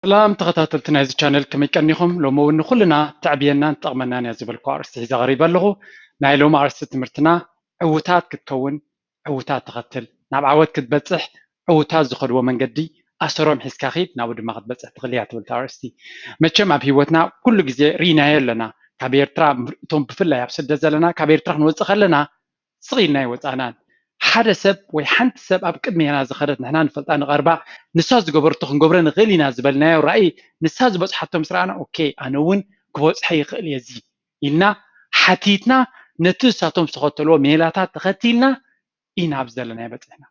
ሰላም ተኸታተልቲ ናይዚ ቻነል፣ ከመይ ቀኒኹም? ሎሚ እውን ንኹልና ተዕብየናን ትጠቕመናን እያ ዝበልኩ ኣርእስቲ ሒዘ ቀሪበ ኣለኹ። ናይ ሎሚ ኣርእስቲ ትምህርትና ዕውታት ክትከውን ዕውታት ተኸትል፣ ናብ ዓወት ክትበጽሕ ዕውታት ዝኸድዎ መንገዲ ኣሰሮም ሒዝካ ኺድ፣ ናብኡ ድማ ክትበጽሕ ትኽእል እያ ትብል እታ ኣርእስቲ። መቸም ኣብ ህይወትና ኩሉ ግዜ ርኢናዮ ኣለና። ካብ ኤርትራ እቶም ብፍላይ ኣብ ስደት ዘለና ካብ ኤርትራ ክንወጽእ ከለና ስቕ ኢልና ኣይወጻእናን። ሓደ ሰብ ወይ ሓንቲ ሰብ ኣብ ቅድሜና ዝኸደት ንሕና ንፈልጣ ንቐርባ ንሳ ዝገበርቶ ክንገብሮ ንኽእል ኢና ዝበልናዮ ራእይ ንሳ ዝበጽሓቶ ምስ ረኣና ኦኬ ኣነ እውን ክበጽሖ ይኽእል እየ እዚ ኢልና ሓቲትና ነቲ ንሳቶም ዝተኸተልዎ ሜላታት ተኸቲልና ኢና ኣብ ዘለና በጺሕና።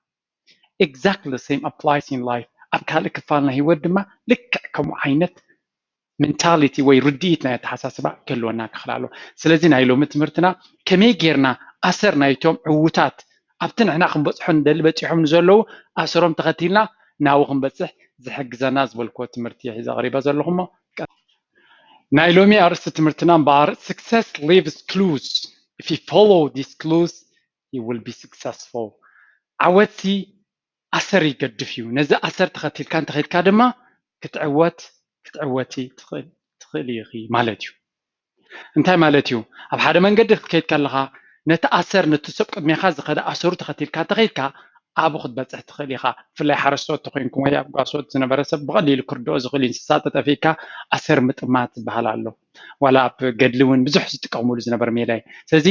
Exactly the same applies in life። ኣብ ካልእ ክፋል ናይ ህይወት ድማ ልክዕ ከምኡ ዓይነት ሜንታሊቲ ወይ ርድኢት ናይ ኣተሓሳስባ ክህልወና ክኽእል ኣለዎ። ስለዚ ናይ ሎሚ ትምህርትና ከመይ ጌርና ኣሰር ናይቶም ዕውታት ኣብቲ ንሕና ክንበጽሖ ንደሊ በጺሖም ንዘለዉ ኣሰሮም ተኸቲልና ናብኡ ክንበጽሕ ዝሕግዘና ዝበልክዎ ትምህርቲ እየ ሒዘ ቀሪበ ዘለኹ እሞ ናይ ሎሚ ኣርእስቲ ትምህርትና እምበኣር success leaves clues, if you follow these clues you will be successful። ዓወትሲ ኣሰር ይገድፍ እዩ። ነዚ ኣሰር ተኸቲልካ እንተኸድካ ድማ ክትዕወት ክትዕወቲ ትኽእል ኢኺ ማለት እዩ። እንታይ ማለት እዩ? ኣብ ሓደ መንገዲ ክትከይድ ከለኻ ነቲ ኣሰር ነቲ ሰብ ቅድሜኻ ዝኸደ ኣሰሩ ተኸቲልካ እንተኸይድካ ኣብኡ ክትበፅሕ ትኽእል ኢኻ። ብፍላይ ሓረስቶት ተኮይንኩም ወይ ኣብ ጓሶት ዝነበረ ሰብ ብቐሊሉ ክርድኦ ዝኽእል እዩ። እንስሳ ተጠፊእካ ኣሰር ምጥማት ዝበሃል ኣሎ። ዋላ ኣብ ገድሊ እውን ብዙሕ ዝጥቀሙሉ ዝነበረ ሜላ እዩ። ስለዚ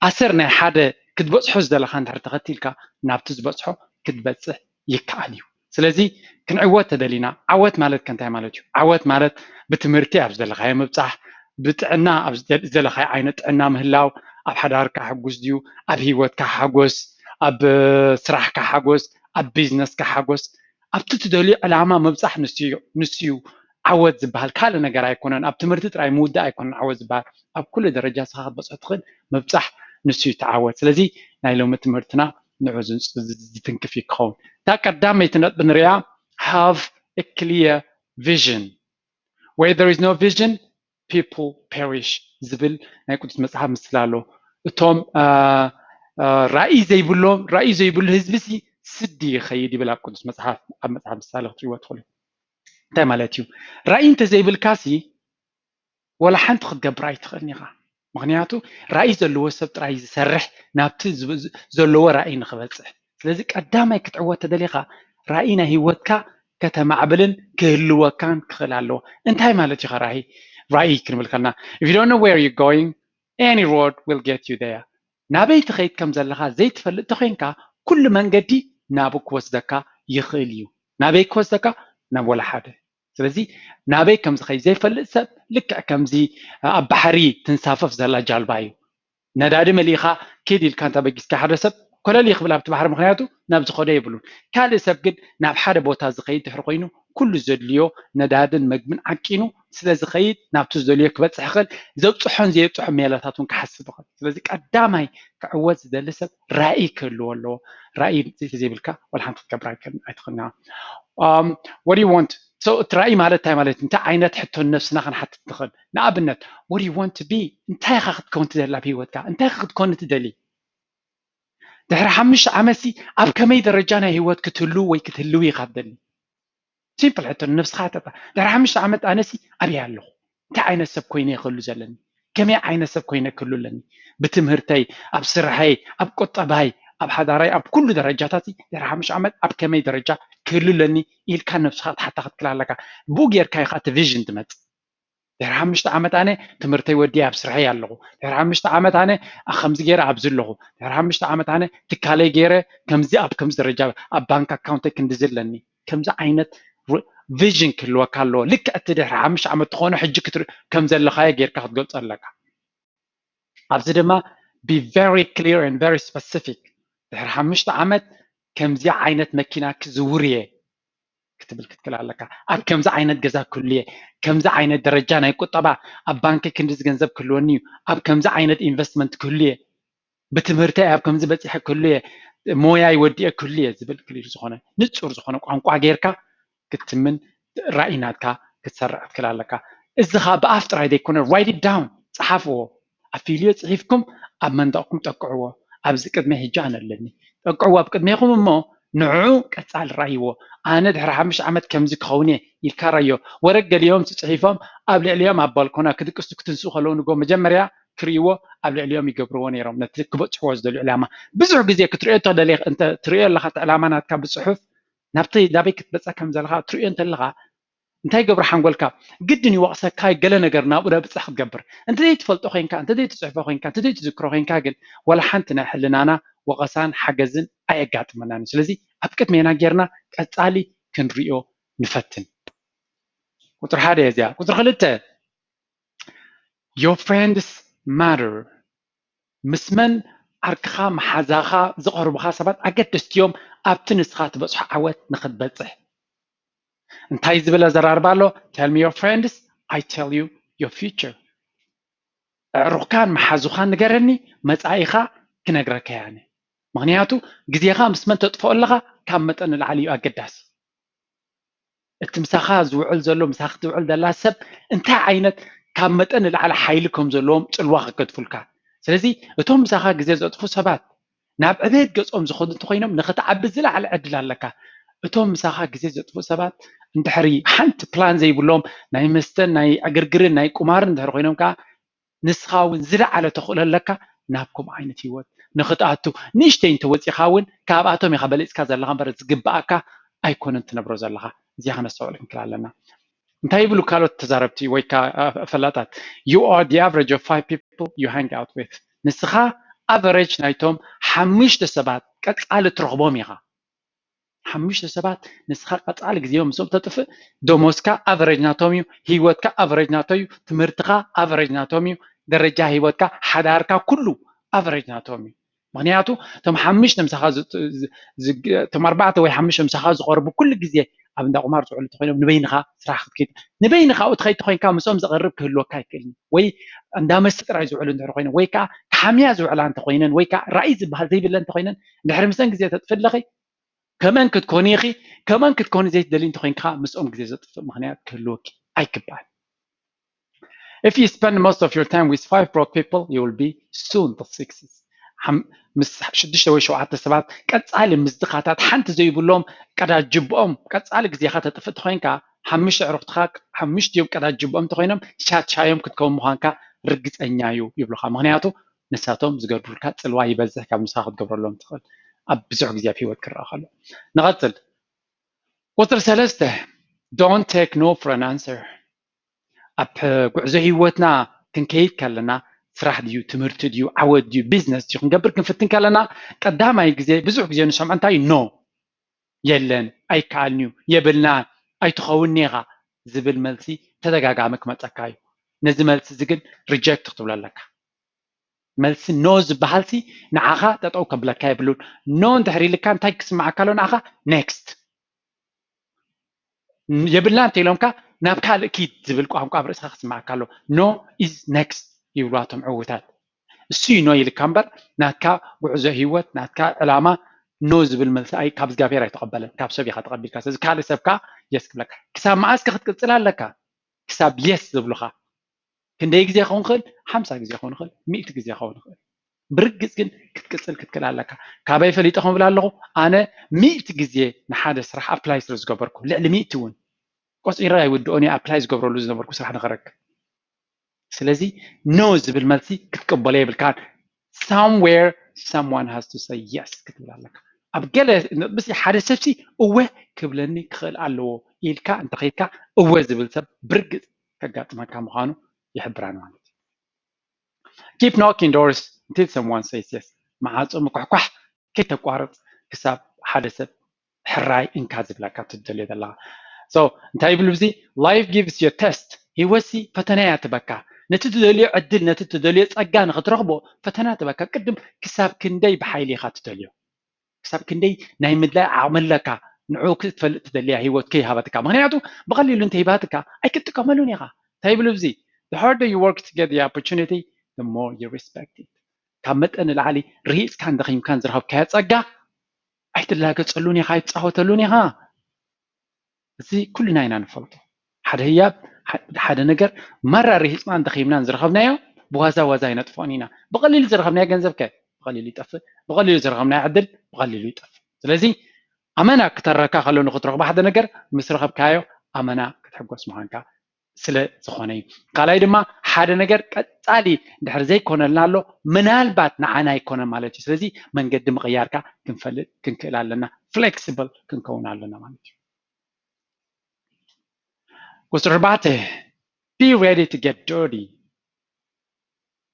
ኣሰር ናይ ሓደ ክትበፅሖ ዝደለኻ እንድሕር ተኸቲልካ ናብቲ ዝበፅሖ ክትበፅሕ ይከኣል እዩ። ስለዚ ክንዕወት ተደሊና ዓወት ማለት ከ እንታይ ማለት እዩ? ዓወት ማለት ብትምህርቲ ኣብ ዝደለኻዮ ምብፃሕ፣ ብጥዕና ኣብ ዝደለኻዮ ዓይነት ጥዕና ምህላው፣ ኣብ ሓዳርካ ሕጉስ ድዩ? ኣብ ህይወትካ ሓጎስ፣ ኣብ ስራሕካ ሓጎስ፣ ኣብ ቢዝነስካ ሓጎስ፣ ኣብቲ ትደልዮ ዕላማ ምብፃሕ ንሱ እዩ ንሱ እዩ ዓወት ዝበሃል። ካልእ ነገር ኣይኮነን። ኣብ ትምህርቲ ጥራይ ምውዳእ ኣይኮነን ዓወት ዝበሃል። ኣብ ኩሉ ደረጃ ንስኻ ክትበፅሖ ትኽእል ምብፃሕ ንሱ እዩ እቲ ዓወት። ስለዚ ናይ ሎሚ ትምህርትና ንዑ ዝትንክፍ እዩ ክኸውን። እታ ቀዳመይቲ ነጥቢ ንሪኣ have a clear vision. Where there is no vision people perish ዝብል ናይ ቅዱስ መፅሓፍ ምስላ ኣሎ። እቶም ራእይ ዘይብሎም ራእይ ዘይብሉ ህዝቢ ሲ ስዲ ይኸይድ ይብል ኣብ ቅዱስ መፅሓፍ ኣብ መፅሓፍ ምሳሌ ክትሪእዎ ትኽእሉ። እንታይ ማለት እዩ? ራእይ እንተዘይብልካ ሲ ወላ ሓንቲ ክትገብር ኣይትኽእልን ኢኻ። ምኽንያቱ ራእይ ዘለዎ ሰብ ጥራይ ዝሰርሕ ናብቲ ዘለዎ ራእይ ንኽበፅሕ። ስለዚ ቀዳማይ ክትዕወት ተደሊኻ ራእይ ናይ ህይወትካ ከተማዕብልን ክህልወካን ክኽእል ኣለዎ። እንታይ ማለት እዩ ራእይ? ራእይ ክንብል ከለና if you don't know where you're going any road will get you there። ናበይ ትኸይድ ከም ዘለኻ ዘይትፈልጥ ተኾይንካ ኩሉ መንገዲ ናብኡ ክወስደካ ይኽእል እዩ። ናበይ ክወስደካ? ናብ ወላ ሓደ። ስለዚ ናበይ ከም ዝኸይድ ዘይፈልጥ ሰብ ልክዕ ከምዚ ኣብ ባሕሪ ትንሳፈፍ ዘላ ጃልባ እዩ። ነዳዲ መሊእኻ ኪድ ኢልካ እንተበጊስካ ሓደ ሰብ ኮለል ይኽብል ኣብቲ ባሕሪ፣ ምኽንያቱ ናብ ዝኸዶ የብሉን። ካልእ ሰብ ግን ናብ ሓደ ቦታ ዝኸይድ ድሕሪ ኮይኑ ኩሉ ዘድልዮ ነዳድን መግብን ዓቂኑ ስለ ዝኸይድ ናብቲ ዝደልዮ ክበፅሕ ይኽእል። ዘብፅሖን ዘየብፅሖ ሜላታት እውን ክሓስብ ይኽእል። ስለዚ ቀዳማይ ክዕወት ዝደሊ ሰብ ራእይ ክህልዎ ኣለዎ። ራእይ ዘይብልካ ዋላ ሓንቲ ክትገብር ኣይትኽእልና። What do you want? So እቲ ራእይ ማለት እንታይ ማለት? እንታይ ዓይነት ሕቶ ንነብስና ክንሓትት ንኽእል? ንኣብነት what do you want to be? እንታይ ኢኻ ክትከውን ትደሊ ኣብ ህይወትካ? እንታይ ኢኻ ክትኮን ትደሊ? ድሕሪ ሓሙሽተ ዓመትሲ ኣብ ከመይ ደረጃ ናይ ህይወት ክትህልው ወይ ክትህልዊ ኢኻ ትደሊ? ሲምፕል ሕቶ ንነብስኻ ተጣ ድሕሪ ሓሙሽተ ዓመት ኣነሲ ኣበይ ኣለኹ? እንታይ ዓይነት ሰብ ኮይነ ክህሉ ዘለኒ? ከመይ ዓይነት ሰብ ኮይነ ክህሉ ኣለኒ? ብትምህርተይ፣ ኣብ ስርሐይ፣ ኣብ ቁጠባይ፣ ኣብ ሓዳራይ፣ ኣብ ኩሉ ደረጃታት ድሕሪ ሓሙሽተ ዓመት ኣብ ከመይ ደረጃ ክህሉ ኣለኒ ኢልካ ነብስኻ ክትሓታ ክትክእል ኣለካ። ብኡ ጌርካ ኢኻ እቲ ቪዥን ትመጽእ። ድሕሪ ሓሙሽተ ዓመት ኣነ ትምህርተይ ወዲየ ኣብ ስርሐይ ኣለኹ። ድሕሪ ሓሙሽተ ዓመት ኣነ ከምዚ ገይረ ኣብዚ ኣለኹ። ድሕሪ ሓሙሽተ ዓመት ኣነ ትካለይ ገይረ ከምዚ ኣብ ከምዚ ደረጃ ኣብ ባንክ ኣካውንተይ ክንድዚ ኣለኒ። ከምዚ ዓይነት ቪዥን ክህልወካ ኣለዎ። ልክዕ እቲ ድሕሪ ሓሙሽተ ዓመት ትኾኖ ሕጂ ከም ዘለኻዮ ጌርካ ክትገልጾ ኣለካ። ኣብዚ ድማ be very clear and very specific። ድሕሪ ሓሙሽተ ዓመት ከምዚ ዓይነት መኪና ክዝውር እየ ክትብል ክትክእል ኣለካ። ኣብ ከምዚ ዓይነት ገዛ ክህሉ እየ፣ ከምዚ ዓይነት ደረጃ ናይ ቁጠባ ኣብ ባንኪ ክንድዚ ገንዘብ ክህልወኒ እዩ፣ ኣብ ከምዚ ዓይነት ኢንቨስትመንት ክህሉ እየ፣ ብትምህርተይ ኣብ ከምዚ በፂሐ ክህሉ እየ፣ ሞያይ ወዲኤ ክህሉ እየ ዝብል ክሊር ዝኾነ ንፁር ዝኾነ ቋንቋ ጌርካ ክትምን ራእይ ናትካ ክትሰርዕ ክትክእል ኣለካ። እዚ ኸዓ ብኣፍ ጥራይ ዘይኮነ write it down፣ ፀሓፍዎ። ኣፊልዮ ፅሒፍኩም ኣብ መንደቕኩም ጠቅዕዎ። ኣብዚ ቅድመይ ሕጂ ኣነ ኣለኒ። ጠቅዕዎ ኣብ ቅድሜኹም እሞ ንዑ ቀጻሊ ራእይዎ። ኣነ ድሕሪ ሓሙሽተ ዓመት ከምዚ ክኸውን እየ ኢልካ ራዮ። ወረግ ገሊኦም ጽሒፎም ኣብ ልዕሊኦም ኣብ ባልኮና ክድቅሱ ክትንስኡ ከለዉ ንጎ መጀመርያ ክርእይዎ ኣብ ልዕሊኦም ይገብርዎ ነይሮም። ነቲ ክበጽሕዎ ዝደልዩ ዕላማ ብዙሕ ግዜ ክትርእዮ እንተደለ እንተ ትርእዮ ኣለኻ እቲ ዕላማ ናትካ ብጽሑፍ ናብቲ ናበይ ክትበጽሕ ከም ዘለኻ ትርእዮ እንተለኻ እንታይ ይገብሮ ሓንጎልካ ግድን ይወቕሰካ ገለ ነገር ናብኡ ደብጽሕ ክትገብር እንተ ዘይትፈልጦ ኮይንካ እንተ ዘይትጽሕፎ ኮይንካ እንተ ዘይትዝክሮ ኮይንካ ግን ወላ ሓንቲ ናይ ሕልናና ወቐሳን ሓገዝን ኣየጋጥመናን እዩ ስለዚ ኣብ ቅድሜና ጌርና ቀጻሊ ክንሪኦ ንፈትን ቁፅሪ ሓደ እዚኣ ቁፅሪ ክልተ your friends matter ምስ መን ዓርክኻ መሓዛኻ ዝቐርቡኻ ሰባት ኣገደስቲ እዮም ኣብቲ ንስኻ ትበፅሖ ዓወት ንኽትበፅሕ እንታይ ዝብል ኣዘራርባ ኣሎ tell me your friends I tell you your future ኣዕሩኽካን መሓዙኻን ንገረኒ መፃኢኻ ክነግረካ ያነ ምኽንያቱ ግዜኻ ምስ መን ተጥፍኦ ኣለኻ ካብ መጠን ንላዕሊ እዩ ኣገዳሲ እቲ ምሳኻ ዝውዕል ዘሎ ምሳኺ ትውዕል ዘላ ሰብ እንታይ ዓይነት ካብ መጠን ንላዕሊ ሓይሊ ከም ዘለዎም ፅልዋ ከገድፉልካ ስለዚ እቶም ምሳኻ ግዜ ዘጥፉ ሰባት ናብ ዕቤት ገጾም ዝኸዱ እንተኮይኖም ንኽትዓቢ ዝለዓለ ዕድል ኣለካ እቶም ምሳኻ ግዜ ዘጥፉ ሰባት እንድሕሪ ሓንቲ ፕላን ዘይብሎም ናይ መስተን ናይ ዕግርግርን ናይ ቁማርን እንድሕሪ ኮይኖም ከዓ ንስኻ እውን ዝለዓለ ተኽእሎ ኣለካ ናብ ከምኡ ዓይነት ህይወት ንኽትኣቱ ንእሽተይ እንተወፂኻ እውን ካብኣቶም ኢኻ በሊፅካ ዘለኻ እምበር ዝግብኣካ ኣይኮነን ትነብሮ ዘለኻ እዚኣ ከነስተውዕል ክንክል ኣለና እንታይ ይብሉ ካልኦት ተዛረብቲ ወይ ከዓ ፈላጣት you are the average of five people you hang out with ንስኻ average ናይቶም ሓሙሽተ ሰባት ቀፃሊ ትረኽቦም ኢኻ ሓሙሽተ ሰባት ንስኻ ቀፃሊ ግዜኦም ምስኦም ተጥፍእ ደሞዝካ average ናቶም እዩ ህይወትካ average ናቶም እዩ ትምህርትኻ average ናቶም እዩ ደረጃ ህይወትካ ሓዳርካ ኩሉ average ናቶም እዩ ምክንያቱ እቶም ሓሙሽተ ምሳኻ እቶም ኣርባዕተ ወይ ሓሙሽተ ምሳኻ ዝቐርቡ ኩሉ ግዜ ኣብ እንዳ ቁማር ዝውዕሉ እንተኮይኖም ንበይንኻ ስራሕ ክትከይድ ንበይንኻ ኣብኡ ትኸይድ ተኮይንካ ምስኦም ዘቐርብ ክህልወካ ኣይክእልን ወይ እንዳ መስተ ጥራይ ዝውዕሉ እንድሕር ኮይኖም ወይ ከዓ ክሓምያ ዝውዕላ እንተኮይነን ወይ ከዓ ራእይ ዝበሃል ዘይብለን እንተኮይነን እንድሕር ምስአን ግዜ ተጥፍለኺ ከምአን ክትኮኒ ኢኺ ከምአን ክትኮኒ ዘይትደሊ እንተኮይንካ ምስኦም ግዜ ዘጥፍእ ምክንያት ክህልወኪ ኣይግባእን If you spend most of your time with five broke people, you will be soon the sixth. ምስ ሽዱሽተ ወይ ሸውዓተ ሰባት ቀጻሊ ምስ ድኻታት ሓንቲ ዘይብሎም ቀዳጅብኦም ቀጻሊ ግዜኻ ተጥፍእ ተኮይንካ ሓሙሽተ ዕሩክትኻ ሓሙሽቲኦም ቀዳጅብኦም ተኮይኖም ሻትሻዮም ክትከውን ምዃንካ ርግፀኛ እዩ ይብሉኻ ምክንያቱ ንሳቶም ዝገድሩልካ ፅልዋ ይበዝሕ ካብ ንስኻ ክትገብረሎም ትኽእል ኣብ ብዙሕ ግዜ ኣብ ህይወት ክረኣ ከሎ ንቐፅል ቁፅሪ ሰለስተ don't take no for an answer ኣብ ጉዕዞ ህይወትና ክንከይድ ከለና ስራሕ ድዩ ትምህርቲ ድዩ ዓወት ድዩ ቢዝነስ ድዩ ክንገብር ክንፍትን ከለና ቀዳማይ ግዜ ብዙሕ ግዜ ንሰምዖ እንታይ ኖ የለን ኣይከኣልን እዩ የብልና ኣይትኸውን ኢኻ ዝብል መልሲ ተደጋጋሚ ክመፀካ እዩ ነዚ መልሲ እዚ ግን ሪጀክት ክትብሎ ኣለካ መልሲ ኖ ዝበሃል ሲ ንዓኻ ጠጠው ከብለካ የብሉን ኖ እንድሕር ኢልካ እንታይ ክስምዓካ ኣሎ ንዓኻ ኔክስት የብልና እንተ ኢሎምካ ናብ ካልእ ኪድ ዝብል ቋንቋ ኣብ ርእስኻ ክስምዓካ ኣሎ no is next ይብሉ ኣቶም ዕውታት እሱ እዩ ኖ ኢልካ እምበር ናትካ ጉዕዞ ህይወት ናትካ ዕላማ ኖ ዝብል መልሲ ኣይ ካብ እግዚኣብሔር ኣይተቐበለን ካብ ሰብ ኢኻ ተቐቢልካ ስለዚ ካልእ ሰብ ከዓ የስ ክብለካ ክሳብ መዓስ ክትቅፅል ኣለካ ክሳብ የስ ዝብሉኻ ክንደይ ግዜ ክኸውን ክእል ሓምሳ ግዜ ክኸውን ክእል ሚእቲ ግዜ ክኸውን ክእል ብርግፅ ግን ክትቅፅል ክትክእል ኣለካ ካበይ ፈሊጠ ክብል ኣለኹ ኣነ ሚእቲ ግዜ ንሓደ ስራሕ ኣፕላይ ስለ ዝገበርኩ ልዕሊ ሚእቲ እውን ቆፂረ ኣይውድኦን እየ ኣፕላይ ዝገብረሉ ዝነበርኩ ስራሕ ንክረክብ ስለዚ ኖ ዝብል መልሲ ክትቅበሎ የብልካን somewhere someone has to say yes ክትብል ኣለካ ኣብ ገለ ምስ ሓደ ሰብሲ እወ ክብለኒ ክኽእል ኣለዎ ኢልካ እንተኸይድካ እወ ዝብል ሰብ ብርግፅ ከጋጥመካ ምዃኑ ይሕብራን ማለት እዩ keep knocking doors until someone says yes መዓፆ ምኳሕኳሕ ከይተቋርፅ ክሳብ ሓደ ሰብ ሕራይ እንካ ዝብለካ ትደልዮ ዘለካ so እንታይ ይብል እዚ life gives you a test ህይወትሲ ፈተና እያ ትበካ ነቲ ትደልዮ ዕድል ነቲ ትደልዮ ፀጋ ንክትረኽቦ ፈተና ትበካ ቅድም ክሳብ ክንደይ ብሓይሊ ኢኻ ትደልዮ ክሳብ ክንደይ ናይ ምድላይ ዓቕሚ ኣለካ ንዑ ክትፈልጥ ትደልያ ህይወት ከይሃበትካ ምክንያቱ ብቐሊሉ እንተሂባትካ ኣይክትጥቀመሉን ኢኻ እንታይ ይብል እዚ the harder you work to get the opportunity the more you respect it ካብ መጠን ንላዕሊ ርሂፅካን ደኺምካን ዝረኸብካዮ ፀጋ ኣይትላገፀሉን ኢኻ ኣይትፃወተሉን ኢኻ እዚ ኩልና ኢና ንፈልጦ ሓደ ህያብ ሓደ ነገር ማራ ርሂፅናን ደኺምናን ዝረኸብናዮ ብዋዛ ዋዛ ኣይነጥፍኦን ኢና ብቐሊሉ ዝረኸብናዮ ገንዘብ ከ ብቐሊሉ ይጠፍእ ብቐሊሉ ዝረኸብናዮ ዕድል ብቐሊሉ ይጠፍእ ስለዚ ኣመና ክተረካ ከሎ ንክትረኽቦ ሓደ ነገር ምስ ረኸብካዮ ኣመና ክትሕጎስ ምዃንካ ስለ ዝኾነ እዩ። ካልኣይ ድማ ሓደ ነገር ቀጻሊ ድሕር ዘይኮነልና ኣሎ፣ ምናልባት ንዓና ኣይኮነን ማለት እዩ። ስለዚ መንገዲ ምቕያርካ ክንፈልጥ ክንክእል ኣለና፣ flexible ክንከውን ኣለና ማለት እዩ። ቁፅሪ ኣርባዕተ፣ be ready to get dirty።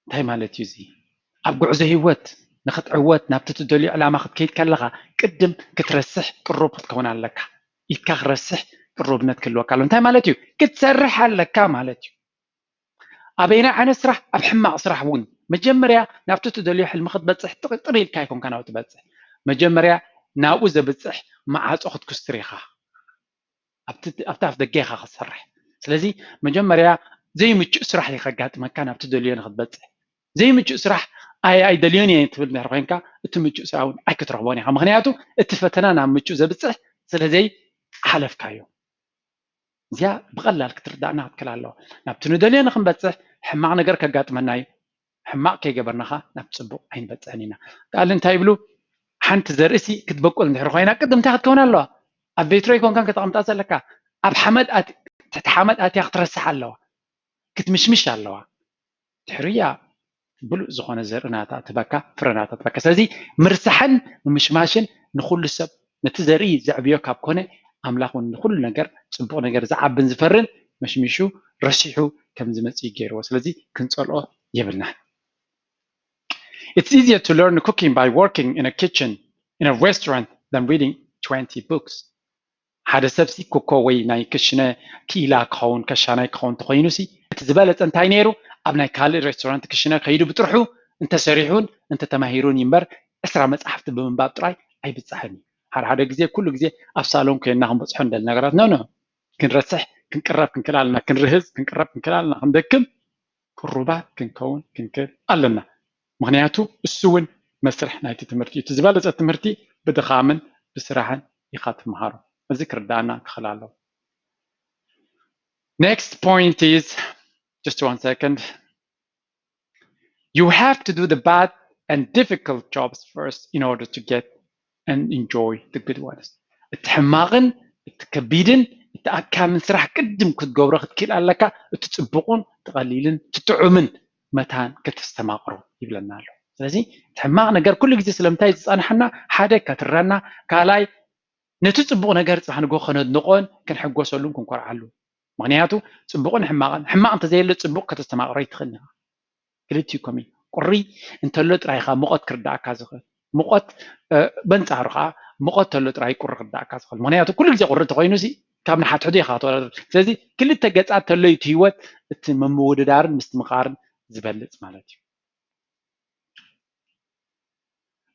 እንታይ ማለት እዩ እዚ? ኣብ ጉዕዞ ህይወት ንክትዕወት ናብቲ ትደልዮ ዕላማ ክትከይድ ከለኻ ቅድም ክትረስሕ ቅሩብ ክትከውን ኣለካ። ኢድካ ክረስሕ ቅሩብነት ክህልወካ ኣሎ። እንታይ ማለት እዩ? ክትሰርሕ ኣለካ ማለት እዩ። ኣበይና ዓይነት ስራሕ? ኣብ ሕማቕ ስራሕ እውን መጀመርያ ናብቲ ትደልዮ ሕልሚ ክትበፅሕ ጥርጥር ኢልካ ኣይኮንካ ናብኡ ትበፅሕ። መጀመርያ ናብኡ ዘብፅሕ መዓፆ ክትኩስትር ኢኻ። ኣብቲ ኣፍ ደገ ኢኻ ክትሰርሕ። ስለዚ መጀመርያ ዘይምቹእ ስራሕ እዩ ከጋጥመካ ናብቲ ደልዮ ንክትበፅሕ። ዘይምቹእ ስራሕ ኣይ ኣይደልዮን እየ ትብል እንድሕር ኮይንካ እቲ ምቹእ ስራሕ እውን ኣይክትረኽቦን ኢኻ። ምክንያቱ እቲ ፈተና ናብ ምቹእ ዘብፅሕ ስለ ዘይሓለፍካዮ። እዚኣ ብቐላል ክትርዳእና ክትክእል ኣለዋ። ናብቲ ንደልዮ ንክንበፅሕ ሕማቕ ነገር ከጋጥመና እዩ። ሕማቕ ከይገበርና ኸ ናብ ፅቡቕ ኣይንበፅሕን ኢና። ቃል እንታይ ይብሉ? ሓንቲ ዘርእሲ ክትበቁል እንድሕር ኮይና ቅድም እንታይ ክትከውን ኣለዋ? ኣብ ቬትሮ ይኮንካን ከተቐምጣ ዘለካ፣ ኣብ ሓመድ ኣት- ትሕቲ ሓመድ ኣትያ ክትረስሕ ኣለዋ፣ ክትምሽምሽ ኣለዋ። ድሕርያ ብሉእ ዝኾነ ዘርኢ ናታ ትበካ፣ ፍረ ናታ ትበካ። ስለዚ ምርሳሕን ምምሽማሽን ንኹሉ ሰብ፣ ነቲ ዘርኢ ዘዕብዮ ካብ ኮነ ኣምላኽ እውን ንኹሉ ነገር ጽቡቕ ነገር ዝዓብን ዝፈርን መሽሚሹ ረሲሑ ከም ዝመጽእ እዩ ገይርዎ። ስለዚ ክንጸልኦ የብልናን። It's easier to learn cooking by working in a kitchen, in a restaurant than reading twenty books. ሓደ ሰብሲ ኩኮ ወይ ናይ ክሽነ ክኢላ ክኸውን ከሻናይ ክኸውን ተኾይኑ ሲ እቲ ዝበለጸ እንታይ ነይሩ? ኣብ ናይ ካልእ ሬስቶራንት ክሽነ ከይዱ ብጥርሑ እንተሰሪሑን እንተተማሂሩን እዩ እምበር ዕስራ መጻሕፍቲ ብምንባብ ጥራይ ኣይብጻሕን እዩ። ሓደ ሓደ ግዜ ኩሉ ግዜ ኣብ ሳሎን ኮይንና ክንበጽሖ እንደሊ ነገራት ኖ ኖ ክንረስሕ ክንቅረብ ክንክእል ኣለና፣ ክንርህዝ ክንቅረብ ክንክእል ኣለና፣ ክንደክም ቅሩባት ክንከውን ክንክእል ኣለና። ምክንያቱ እሱ እውን መስርሕ ናይቲ ትምህርቲ እዩ። እቲ ዝበለጸ ትምህርቲ ብድኻምን ብስራሕን ኢኻ ትምሃሮ። እዚ ክርዳእና ክኽእል ኣለዎ። Next point is, just one second. You have to do the bad and difficult jobs first in order to get and enjoy the good ones. እቲ ሕማቕን እቲ ከቢድን እቲ ኣካምን ስራሕ ቅድም ክትገብሮ ክትክእል ኣለካ። እቲ ጽቡቑን እቲ ቀሊልን እቲ ጥዑምን መታን ከተስተማቕሮ ይብለና ኣሎ። ስለዚ እቲ ሕማቕ ነገር ኩሉ ግዜ ስለምንታይ ዝጸንሐና? ሓደ ከትረና፣ ካልኣይ ነቲ ጽቡቕ ነገር ጽባሕ ንግሆ ከነድንቖን ክንሕጎሰሉን ክንኮርዓሉ። ምክንያቱ ጽቡቕን ሕማቕን፣ ሕማቕ እንተዘየሎ ጽቡቕ ከተስተማቕሮ ኣይትኽእልን ኢኻ። ክልቲኡ ከመይ? ቁሪ እንተሎ ጥራይ ኢኻ ሙቐት ክርዳእካ ዝኽእል። ሙቐት በንጻሩ ከዓ ሙቐት ተሎ ጥራይ ቁሪ ክርዳእካ ዝኽእል። ምክንያቱ ኩሉ ግዜ ቁሪ እንተኮይኑ ሲ ካብ ንሓድሕዱ ኢኻ ተወዳደር። ስለዚ ክልተ ገጻት ተሎ እዩ እቲ ህይወት፣ እቲ ምምውድዳርን ምስትምቓርን ዝበልጽ ማለት እዩ።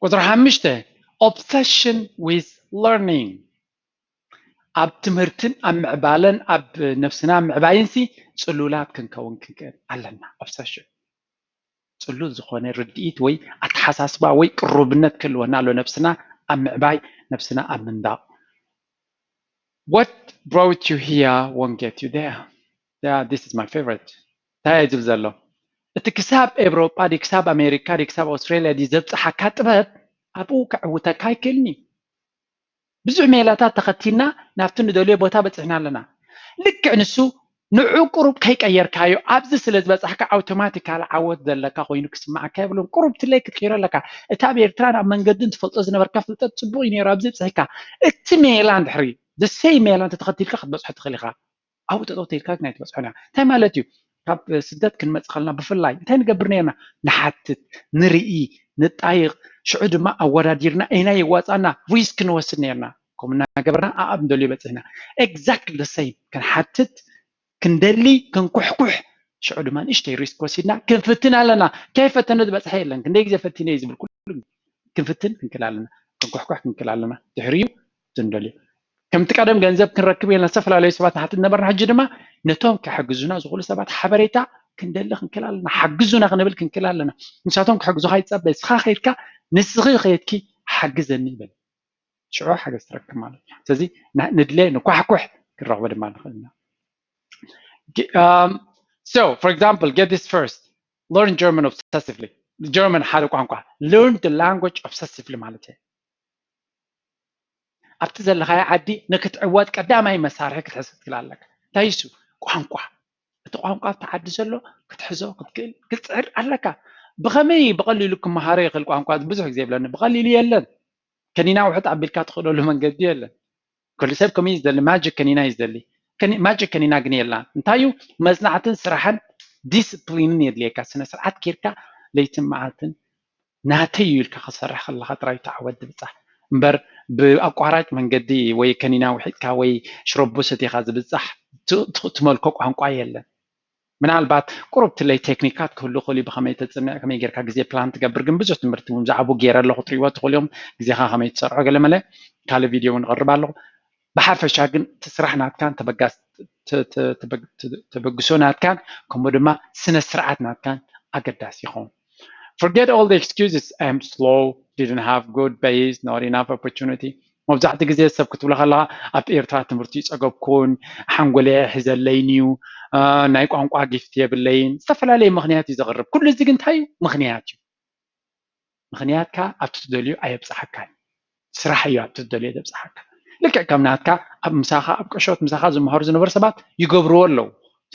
ቁፅሪ ሓሙሽተ፣ obsession with learning። ኣብ ትምህርትን ኣብ ምዕባለን ኣብ ነብስና ምዕባይን ሲ ጽሉላት ክንከውን ክንክእል ኣለና። Obsession፣ ጽሉል ዝኾነ ርድኢት ወይ ኣተሓሳስባ ወይ ቅሩብነት ክህልወና ኣሎ፣ ነብስና ኣብ ምዕባይ፣ ነብስና ኣብ ምንዳቕ። What brought you here won't get you there. Yeah, this is my favorite. እንታይ እዩ ዝብል ዘሎ? እቲ ክሳብ ኤውሮጳ ድዩ ክሳብ ኣሜሪካ ድዩ ክሳብ ኣውስትራልያ ድዩ ዘብፅሓካ ጥበብ ኣብኡ ከዕውተካ ኣይክእልን እዩ። ብዙሕ ሜላታት ተኸቲልና ናብቲ ንደልዮ ቦታ በፂሕና ኣለና። ልክዕ ንሱ ንዑ ቁሩብ ከይቀየርካዮ ኣብዚ ስለ ዝበፃሕካ ኣውቶማቲካሊ ዓወት ዘለካ ኮይኑ ክስማዓካ የብሉን። ቁሩብ ትለይ ክትቀይሮ ኣለካ። እቲ ኣብ ኤርትራን ኣብ መንገድን ትፈልጦ ዝነበርካ ፍልጠት ፅቡቕ እዩ ነይሩ፣ ኣብዚ ብፅሕካ። እቲ ሜላ እንድሕሪ the same ሜላ እንተተኸቲልካ ክትበፅሖ ትኽእል ኢኻ። ኣብኡ ጠጠው ተይልካ ግን ኣይትበፅሖን ኢኻ። እንታይ ማለት እዩ? ካብ ስደት ክንመፅእ ከለና ብፍላይ እንታይ ንገብር ነርና? ንሓትት፣ ንርኢ፣ ንጣይቕ፣ ሽዑ ድማ ኣወዳዲርና ኣይናይ የዋፃና ሪስክ ንወስድ ነርና። ከምኡ እናገበርና ኣኣብ ንደልዮ በፂሕና። Exactly the same፣ ክንሓትት ክንደሊ ክንኩሕኩሕ ሽዑ ድማ ንእሽተይ ሪስክ ወሲድና ክንፍትን ኣለና። ከይፈተነ ዝበፅሐ የለን። ክንደይ ግዜ ፈቲነ እዩ ዝብል ኩሉ ክንፍትን ክንክል ኣለና። ክንኩሕኩሕ ክንክል ኣለና። ድሕሪኡ ትንደልዮ ከምቲ ቀደም ገንዘብ ክንረክብ ኢልና ዝተፈላለዩ ሰባት ንሓትት ነበርና። ሕጂ ድማ ነቶም ክሕግዙና ዝኽእሉ ሰባት ሓበሬታ ክንደሊ ክንክል ኣለና። ሓግዙና ክንብል ክንክል ኣለና። ንሳቶም ክሕግዙኻ ይፀበ። ንስኻ ከይድካ ንስኺ ከይድኪ ሓግዘኒ ይበል። ሽዑ ሓገዝ ትረክብ ማለት እዩ። ስለዚ ንድለ ንኳሕኩሕ ክንረኽቦ ድማ ንኽእል ኢና። So for example, get this first, learn German obsessively. ጀርመን ሓደ ቋንቋ፣ learn the language obsessively ማለት እዩ። ኣብቲ ዘለኻዮ ዓዲ ንክትዕወት ቀዳማይ መሳርሒ ክትሕዝ ክትክእል ኣለካ። እንታይ እሱ? ቋንቋ። እቲ ቋንቋ ኣብቲ ዓዲ ዘሎ ክትሕዞ ክትክእል ክትፅዕር ኣለካ። ብኸመይ ብቐሊሉ ክመሃሮ ይኽእል ቋንቋ? ብዙሕ ግዜ ይብለኒ፣ ብቐሊሉ የለን። ከኒና ውሕጥ ኣቢልካ ትኽእለሉ መንገዲ የለን። ኩሉ ሰብ ከመይ እዩ ዝደሊ? ማጅክ ከኒና እዩ ዝደሊ። ማጅክ ከኒና ግን የላን። እንታይ እዩ? መፅናዕትን ስራሕን ዲስፕሊንን የድልየካ። ስነ ስርዓት ጌርካ ለይትን መዓልትን ናተይ እዩ ኢልካ ክሰርሕ ከለካ ጥራይ ተዓወት ትብፃሕ እምበር፣ ብኣቋራጭ መንገዲ ወይ ከኒና ውሒጥካ ወይ ሽረቦ ሰቲኻ ዝብፃሕ ትመልኮ ቋንቋ የለን። ምናልባት ቁሩብ ትለይ ቴክኒካት ክህሉ ክእሉ፣ ብከመይ ተፅንዕ፣ ከመይ ጌርካ ግዜ ፕላን ትገብር። ግን ብዙሕ ትምህርቲ እውን ዝዓቡ ገይረ ኣለኹ፣ ትሪእዎ ትኽእሉ እዮም። ግዜኻ ከመይ ትሰርሖ ገለ መለ ካልእ ቪድዮ እውን እቕርብ ኣለኹ። ብሓፈሻ ግን እቲ ስራሕ ናትካን ተበግሶ ናትካን ከምኡ ድማ ስነ ስርዓት ናትካን ኣገዳሲ ይኸውን። Forget all the excuses. I am slow, didn't have good base, not enough opportunity. መብዛሕትኡ ግዜ ሰብ ክትብሎ ከለካ ኣብ ኤርትራ ትምህርቲ ይፀገብኩን ሓንጎለ ሒዘለይን እዩ፣ ናይ ቋንቋ ጊፍት የብለይን፣ ዝተፈላለየ ምክንያት እዩ ዘቕርብ። ኩሉ እዚ ግን እንታይ እዩ? ምክንያት እዩ። ምክንያትካ ኣብቲ ትደልዩ ኣየብፅሓካን። ስራሕ እዩ ኣብቲ ትደልዮ ዘብፅሓካ። ልክዕ ከም ናትካ ኣብ ምሳኻ ኣብ ቀሾት ምሳኻ ዝመሃሩ ዝነበሩ ሰባት ይገብርዎ ኣለዉ።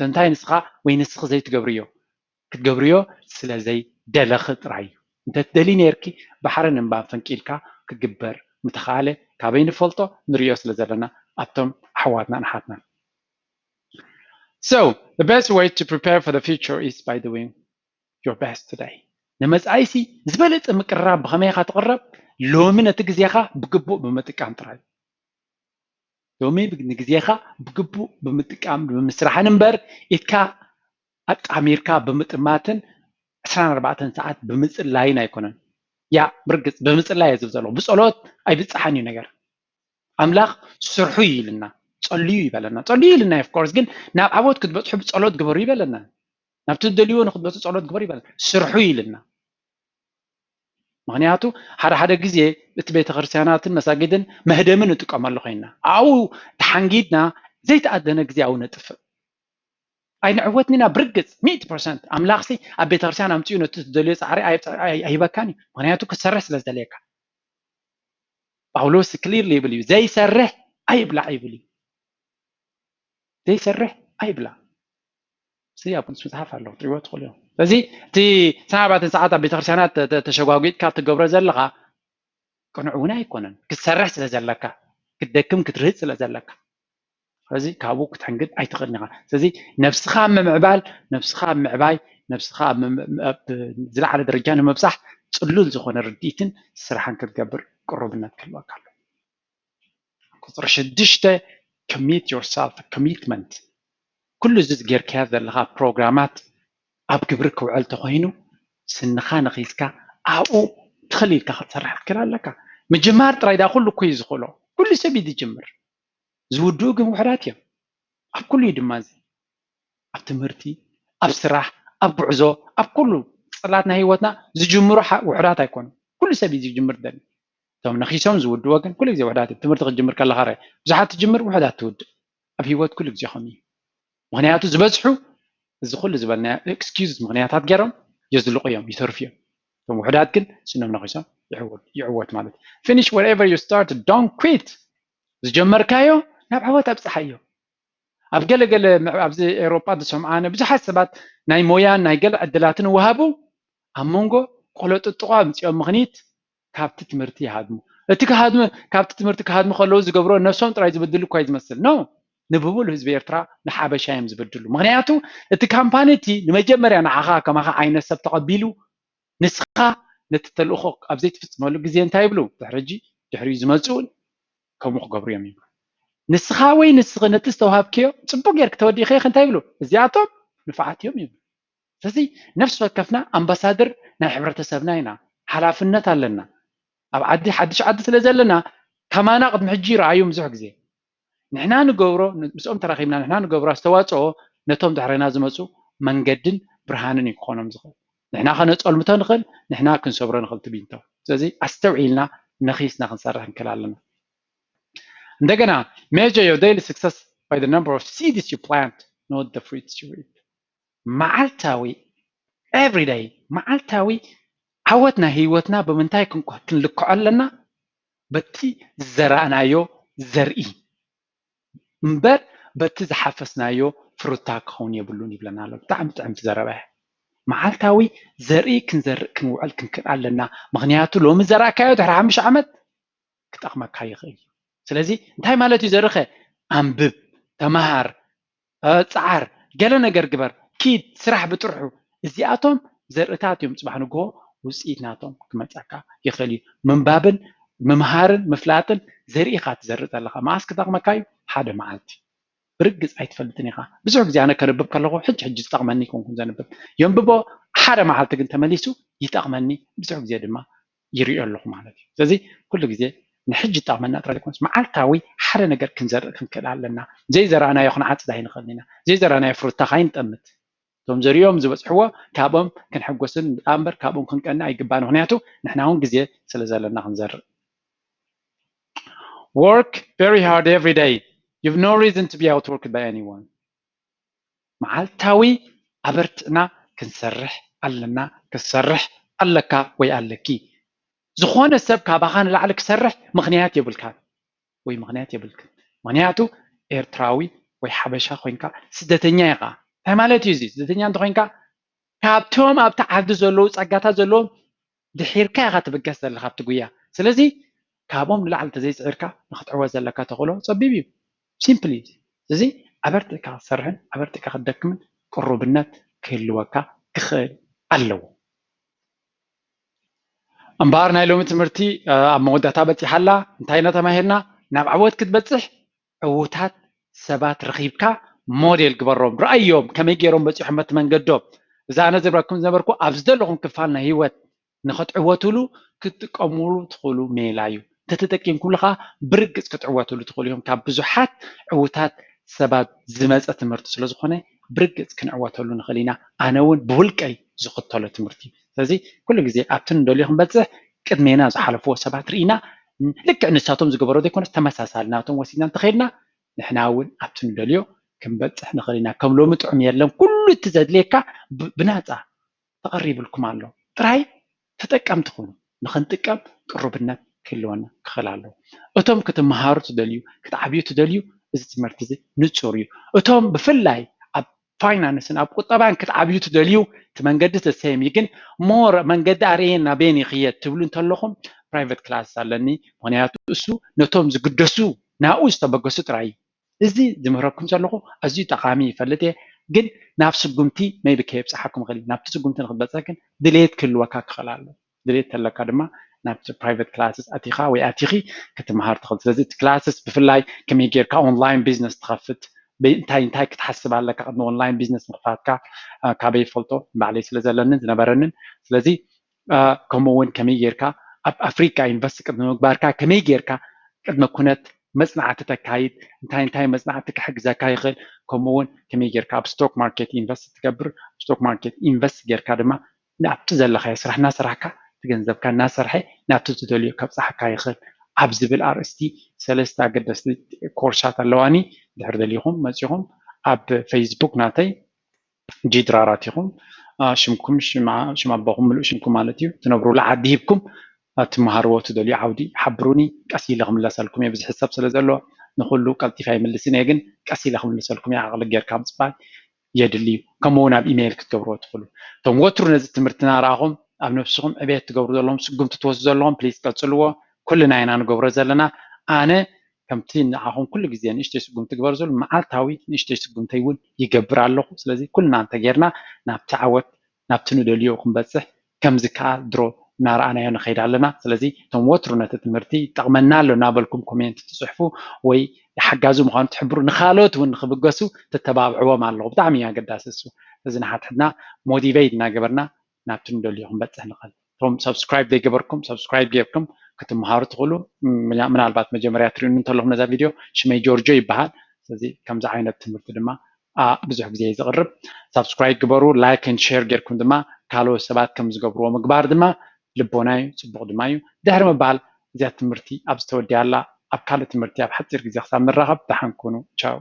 እንታይ ንስኻ ወይ ንስኺ ዘይትገብርዮ? ክትገብርዮ ስለ ዘይደለኺ ጥራይ እዩ። እንተትደሊ ነርኪ ባሕርን እምባን ፈንቂልካ ክግበር ምተኻእለ። ካበይ ንፈልጦ? ንሪኦ ስለ ዘለና ኣብቶም ኣሕዋትናን ኣሓትናን። So, the best way to prepare for the future is by doing your best today. ንመጻኢሲ ዝበለጸ ምቅርራብ ብኸመይ ኢኻ ትቕረብ? ሎሚ ነቲ ግዜኻ ብግቡእ ብምጥቃም ጥራይ። ሎሚ ንግዜኻ ብግቡእ ብምጥቃም ብምስራሕን እምበር ኢድካ ኣጣሚርካ ብምጥማትን ዕስራን ኣርባዕተን ሰዓት ብምጽላይን ኣይኮነን። ያ ብርግጽ ብምጽላይ እየ ዝብል ዘለኹ። ብጸሎት ኣይብጻሕን እዩ ነገር። ኣምላኽ ስርሑ እዩ ኢልና፣ ጸልዩ ይበለና። ጸልዩ ኢልና of course፣ ግን ናብ ዓወት ክትበጽሑ ብጸሎት ግበሩ ይበለና። ናብቲ ትደልይዎ ንክትበጽሑ ጸሎት ግበሩ ይበለና። ስርሑ እዩ ኢልና። ምክንያቱ ሓደ ሓደ ግዜ እቲ ቤተክርስትያናትን መሳጊድን መህደሚ ንጥቀመሉ ኮይና ኣብኡ ተሓንጊድና ዘይተኣደነ ግዜ ኣብኡ ነጥፍእ። ኣይንዕወትን ኢና ብርግጽ ሚእቲ ፐርሰንት። ኣምላኽሲ ኣብ ቤተክርስትያን ኣምፅኡ ነቲ ዝደልዮ ፃዕሪ ኣይበካን እዩ። ምክንያቱ ክትሰርሕ ስለ ዝደልየካ። ጳውሎስ ክሊር ይብል እዩ፣ ዘይሰርሕ ኣይብላዕ ይብል እዩ። ዘይሰርሕ ኣይብላዕ። እዚ ኣብ ቅዱስ መጽሓፍ ኣሎ፣ ክትሪእዎ ትኽእሉ እዮም። ስለዚ እቲ ሰዓባትን ሰዓት ኣብ ቤተክርስትያናት ተሸጓጒጥካ ትገብሮ ዘለኻ ቅኑዕ እውን ኣይኮነን። ክትሰርሕ ስለ ዘለካ፣ ክትደክም ክትርህጥ ስለ ዘለካ። ስለዚ ካብኡ ክትሕንግድ ኣይትኽእልን ኢኻ። ስለዚ ነብስኻ ኣብ ምምዕባል፣ ነብስኻ ኣብ ምዕባይ፣ ነብስኻ ኣብ ዝለዓለ ደረጃ ንምብጻሕ ጽሉል ዝኾነ ርድኢትን ስራሕን ክትገብር ቅሩብነት ክህልወካ ኣሎ። ቁፅሪ ሽዱሽተ፣ commit yourself፣ ኮሚትመንት። ኩሉ እዚ ጌርካዮ ዘለኻ ፕሮግራማት ኣብ ግብሪ ክውዕል ተኾይኑ ስንኻ ነኺስካ ኣብኡ ትኽእል ኢልካ ክትሰርሕ ክትክእል ኣለካ። ምጅማር ጥራይ ዳ ኩሉ እኮ እዩ ዝኽእሎ። ኩሉ ሰብ እዩ ዝጅምር። ዝውድኡ ግን ውሕዳት እዮም። ኣብ ኩሉ እዩ ድማ እዚ። ኣብ ትምህርቲ፣ ኣብ ስራሕ፣ ኣብ ጉዕዞ፣ ኣብ ኩሉ ጽላት ናይ ህይወትና ዝጅምሩ ውሕዳት ኣይኮኑ። ኩሉ ሰብ እዩ ዝጅምር ደሊ። እቶም ነኺሶም ዝውድዎ ግን ኩሉ ግዜ ውሕዳት እዮም። ትምህርቲ ክትጅምር ከለኻ ርእ ብዙሓት ትጅምር፣ ውሕዳት ትውድእ። ኣብ ህይወት ኩሉ ግዜ ከምኡ እዩ። ምክንያቱ ዝበዝሑ እዚ ኩሉ ዝበልናዮ ኤክስኪውዝ ምክንያታት ገይሮም የዝልቑ እዮም፣ ይተርፉ እዮም። እቶም ውሕዳት ግን ስኖም ነኺሶም ይዕወት ማለት እዩ። Finish whatever you start, don't quit። ዝጀመርካዮ ናብ ዓወት ኣብፅሓዮ። ኣብ ገለገለ ኣብዚ ኤውሮጳ ዝሰምዓነ ብዙሓት ሰባት ናይ ሞያን ናይ ገለ ዕድላትን ወሃቡ ኣብ መንጎ ቆለጥጥቆ ኣምፅኦም ምኽኒት ካብቲ ትምህርቲ ይሃድሙ። እቲ ክሃድሙ ካብቲ ትምህርቲ ክሃድሙ ከለዉ ዝገብሮ ነብሶም ጥራይ ዝበድሉ እኳ እዩ ዝመስል። ኖ፣ ንብሙሉ ህዝቢ ኤርትራ ንሓበሻ እዮም ዝበድሉ። ምክንያቱ እቲ ካምፓኒ እቲ ንመጀመርያ ንዓኻ ከማኻ ዓይነት ሰብ ተቐቢሉ ንስኻ ነቲ ተልእኾ ኣብ ዘይትፍጽመሉ ግዜ እንታይ ይብሉ? ድሕሪ ሕጂ ድሕሪኡ ዝመጽኡ እውን ከምኡ ክገብሩ እዮም ይብሉ። ንስኻ ወይ ንስኺ ነቲ ዝተዋሃብክዮ ጽቡቕ ጌርክ ተወዲእኺ ኢኺ እንታይ ይብሉ? እዚኣቶም ንፉዓት እዮም ይብሉ። ስለዚ ነፍሲ ወከፍና ኣምባሳደር ናይ ሕብረተሰብና ኢና፣ ሓላፍነት ኣለና። ኣብ ዓዲ ሓድሽ ዓዲ ስለ ዘለና ከማና ቅድሚ ሕጂ ይረኣዩ ብዙሕ ግዜ። ንሕና ንገብሮ ምስኦም ተራኺብና ንሕና ንገብሮ ኣስተዋፅኦ ነቶም ድሕሬና ዝመፁ መንገድን ብርሃንን እዩ ክኾኖም ዝኽእል። ንሕና ከነፀልምቶ ንኽእል፣ ንሕና ክንሰብሮ ንኽእል ትቢንቶ። ስለዚ ኣስተውዒልና ነኺስና ክንሰርሕ ንክእል ኣለና። እንደገና measure your daily success by the number of seeds you plant, not the fruits you reap. መዓልታዊ everyday መዓልታዊ ዓወት ናይ ህይወትና ብምንታይ ክንልክዖ ኣለና? በቲ ዝዘራእናዮ ዘርኢ እምበር በቲ ዝሓፈስናዮ ፍሩታ ክኸውን የብሉን ይብለና ኣሎ። ብጣዕሚ ጥዕምቲ ዘረባ እያ። መዓልታዊ ዘርኢ ክንዘርእ ክንውዕል ክንክእል ኣለና። ምኽንያቱ ሎሚ ዘራእካዮ ድሕሪ ሓሙሽተ ዓመት ክጠቕመካ ይኽእል እዩ። ስለዚ እንታይ ማለት እዩ ዘርእኸ? ኣንብብ፣ ተመሃር፣ ፃዓር፣ ገለ ነገር ግበር፣ ኪድ፣ ስራሕ ብጥርሑ። እዚኣቶም ዘርእታት እዮም። ፅባሕ ንግሆ ውፅኢት ናቶም ክመፀካ ይኽእል እዩ። ምንባብን ምምሃርን ምፍላጥን ዘርኢ ኢኻ ትዘርእ ዘለኻ። መዓስ ክጠቕመካ እዩ? ሓደ መዓልቲ። ብርግፅ ኣይትፈልጥን ኢኻ። ብዙሕ ግዜ ኣነ ከንብብ ከለኹ ሕጂ ሕጂ ዝጠቕመኒ ይኮንኩን ዘንብብ። የንብቦ፣ ሓደ መዓልቲ ግን ተመሊሱ ይጠቕመኒ፣ ብዙሕ ግዜ ድማ ይሪኦ ኣለኹ ማለት እዩ። ስለዚ ኩሉ ግዜ ንሕጂ ይጠቕመና ጥራይ ዘይኮነስ መዓልታዊ ሓደ ነገር ክንዘርእ ክንክእል ኣለና። ዘይዘራእናዮ ክንዓጽድ ኣይንኽእልን ኢና። ዘይዘራእናዮ ፍሩታ ካይንጠምት። እቶም ዘሪኦም ዝበጽሕዎ ካብኦም ክንሕጎስን እምበር ካብኦም ክንቀንእ ኣይግባን። ምኽንያቱ ንሕና እውን ግዜ ስለ ዘለና ክንዘርእ። Work very hard every day. You've no reason to be outworked by anyone. መዓልታዊ ኣበርቲዕና ክንሰርሕ ኣለና፣ ክትሰርሕ ኣለካ ወይ ኣለኪ። ዝኾነ ሰብ ካባኻ ንላዕሊ ክሰርሕ ምኽንያት የብልካን ወይ ምኽንያት የብልክን። ምኽንያቱ ኤርትራዊ ወይ ሓበሻ ኮይንካ ስደተኛ ኢኻ። እንታይ ማለት እዩ እዚ? ስደተኛ እንተኾይንካ ካብቶም ኣብቲ ዓዲ ዘለዉ ጸጋታት ዘለዎም ድሒርካ ኢኻ ትብገስ ዘለኻ ኣብቲ ጉያ። ስለዚ ካብኦም ንላዕሊ እንተዘይጽዒርካ ንኽትዕወት ዘለካ ተኽእሎ ጸቢብ እዩ። ሲምፕሊ። ስለዚ ኣበርቲዕካ ክትሰርሕን ኣበርቲዕካ ክትደክምን ቅሩብነት ክህልወካ ክኽእል ኣለዎ። እምበኣር ናይ ሎሚ ትምህርቲ ኣብ መወዳእታ በጺሓ ኣላ። እንታይ ኢና ተማሂርና? ናብ ዓወት ክትበጽሕ ዕዉታት ሰባት ረኺብካ ሞዴል ግበሮም፣ ረኣዮም ከመይ ገይሮም በጺሖም በቲ መንገዶም። እዚ ኣነ ዝብረኩም ዝነበርኩ ኣብ ዝደለኹም ክፋል ናይ ህይወት ንኽትዕወትሉ ክትጥቀምሉ ትኽእሉ ሜላ እዩ። እንተተጠቂምኩሉ ኸዓ ብርግጽ ክትዕወትሉ ትኽእሉ ኢኹም። ካብ ብዙሓት ዕዉታት ሰባት ዝመጸ ትምህርቲ ስለ ዝኾነ ብርግጽ ክንዕወተሉ ንኽእል ኢና። ኣነ እውን ብውልቀይ ዝኽተሎ ትምህርቲ እዩ። ስለዚ ኩሉ ግዜ ኣብቲ ንደልዮ ክንበጽሕ ቅድሜና ዝሓለፍዎ ሰባት ርኢና ልክዕ ንሳቶም ዝገበሮ ዘይኮነስ ተመሳሳሊ ናቶም ወሲድና እንተኸይድና ንሕና እውን ኣብቲ ንደልዮ ክንበጽሕ ንኽእል ኢና። ከም ሎሚ ጥዑም የለን። ኩሉ እቲ ዘድልየካ ብ- ብናጻ ተቐሪብልኩም ኣሎ። ጥራይ ተጠቀምቲ ኩኑ። ንኽንጥቀም ቅሩብነት ክህልወና ክኽእል ኣለዎ። እቶም ክትመሃሩ ትደልዩ፣ ክትዓብዩ ትደልዩ፣ እዚ ትምህርቲ እዚ ንጹር እዩ። እቶም ብፍላይ ኣብ ፋይናንስን ኣብ ቁጠባን ክትዓብዩ ትደልዩ፣ እቲ መንገዲ ተሰየም እዩ። ግን ሞር መንገዲ ኣርእየና በየን ይኽየድ ትብሉ እንተለኹም ፕራይቨት ክላስ ኣለኒ። ምኽንያቱ እሱ ነቶም ዝግደሱ ናብኡ ዝተበገሱ ጥራይ እዩ። እዚ ዝምህረኩም ዘለኹ ኣዝዩ ጠቓሚ ይፈልጥ እየ። ግን ናብ ስጉምቲ maybe ከየብፅሓኩም ይኽእል እዩ። ናብቲ ስጉምቲ ንክትበፅሕ ግን ድሌት ክህልወካ ክኽእል ኣሎ። ድሌት ተለካ ድማ ናብቲ ፕራይቨት ክላስስ ኣቲኻ ወይ ኣቲኺ ክትመሃር ትኽእል። ስለዚ እቲ ክላስስ ብፍላይ ከመይ ጌርካ ኦንላይን ቢዝነስ ትኸፍት፣ እንታይ እንታይ ክትሓስብ ኣለካ ቅድሚ ኦንላይን ቢዝነስ ምኽፋትካ ካበይ ይፈልጦ ባዕለይ ስለ ዘለንን ዝነበረንን። ስለዚ ከምኡ እውን ከመይ ጌርካ ኣብ ኣፍሪካ ኢንቨስት ቅድሚ ምግባርካ ከመይ ጌርካ ቅድመ ኩነት መፅናዕቲ ተካይድ፣ እንታይ እንታይ መፅናዕቲ ክሕግዘካ ይኽእል፣ ከምኡ እውን ከመይ ጌርካ ኣብ ስቶክ ማርኬት ኢንቨስት ትገብር፣ ኣብ ስቶክ ማርኬት ኢንቨስት ጌርካ ድማ ኣብቲ ዘለኻዮ ስራሕ እናሰራሕካ እቲ ገንዘብካ እናሰርሐ ናብቲ ትደልዮ ከብፅሓካ ይኽእል ኣብ ዝብል ኣርእስቲ ሰለስተ ኣገደስቲ ኮርሳት ኣለዋኒ። ድሕር ደሊኹም መፂኹም ኣብ ፌስቡክ ናተይ ጂ ድራራት ኢኹም። ሽምኩም ሽም ኣቦኹም ምሉእ ሽምኩም ማለት እዩ ትነብሩሉ ዓዲ ሂብኩም ትመሃርዎ ትደልዩ ዓውዲ ሓብሩኒ። ቀስ ኢለ ክምለሰልኩም እየ። ብዙሕ ሰብ ስለ ዘሎ ንኩሉ ቀልጢፈ ኣይምልስን እየ፣ ግን ቀስ ኢለ ክምልሰልኩም እየ። ዓቕሊ ጌርካ ምፅባይ የድሊ እዩ። ከምኡ እውን ኣብ ኢሜይል ክትገብርዎ ትኽእሉ። እቶም ወትሩ ነዚ ትምህርቲ እናረኣኹም ኣብ ነብስኹም ዕቤት ትገብሩ ዘለኹም ስጉምቲ ትወስዱ ዘለኹም ፕሊዝ ቀፅልዎ። ኩልና ኢና ንገብሮ ዘለና። ኣነ ከምቲ ንዓኹም ኩሉ ግዜ ንእሽተይ ስጉምቲ ግበር ዝብል መዓልታዊ ንእሽተይ ስጉምተይ እውን ይገብር ኣለኹ። ስለዚ ኩልና እንተጌርና ናብቲ ዓወት ናብቲ ንደልዮ ክንበፅሕ ከምዚ ከዓ ድሮ እናረኣናዮ ንኸይድ ኣለና። ስለዚ እቶም ወትሩ ነቲ ትምህርቲ ይጠቕመና ኣሎ እናበልኩም ኮሜንት ትፅሕፉ ወይ ሓጋዚ ምዃኑ ትሕብሩ ንካልኦት እውን ንክብገሱ ትተባብዕዎም ኣለኹ። ብጣዕሚ እዩ ኣገዳሲ እሱ። እዚ ንሓድሕድና ሞቲቬት እናገበርና ናብቲ ንደልዮ ክንበፅሕ ንኽእል። እቶም ሰብስክራይብ ዘይገበርኩም ሰብስክራይብ ጌርኩም ክትመሃሩ ትኽእሉ። ምና- ምናልባት መጀመርያ ትርእዩኒ እንተለኹም ነዛ ቪድዮ ሽመይ ጆርጆ ይበሃል። ስለዚ ከምዚ ዓይነት ትምህርቲ ድማ ኣ፣ ብዙሕ ግዜ እዩ ዝቕርብ። ሳብስክራይብ ግበሩ፣ ላይክ ን ሼር ጌርኩም ድማ ካልኦት ሰባት ከም ዝገብርዎ ምግባር ድማ ልቦና እዩ፣ ፅቡቕ ድማ እዩ። ድሕሪ ምባል እዚኣ ትምህርቲ ኣብ ዝተወዲኣላ ኣብ ካልእ ትምህርቲ ኣብ ሓፂር ግዜ ክሳብ ንራኸብ ደሓን ኩኑ። ቻው።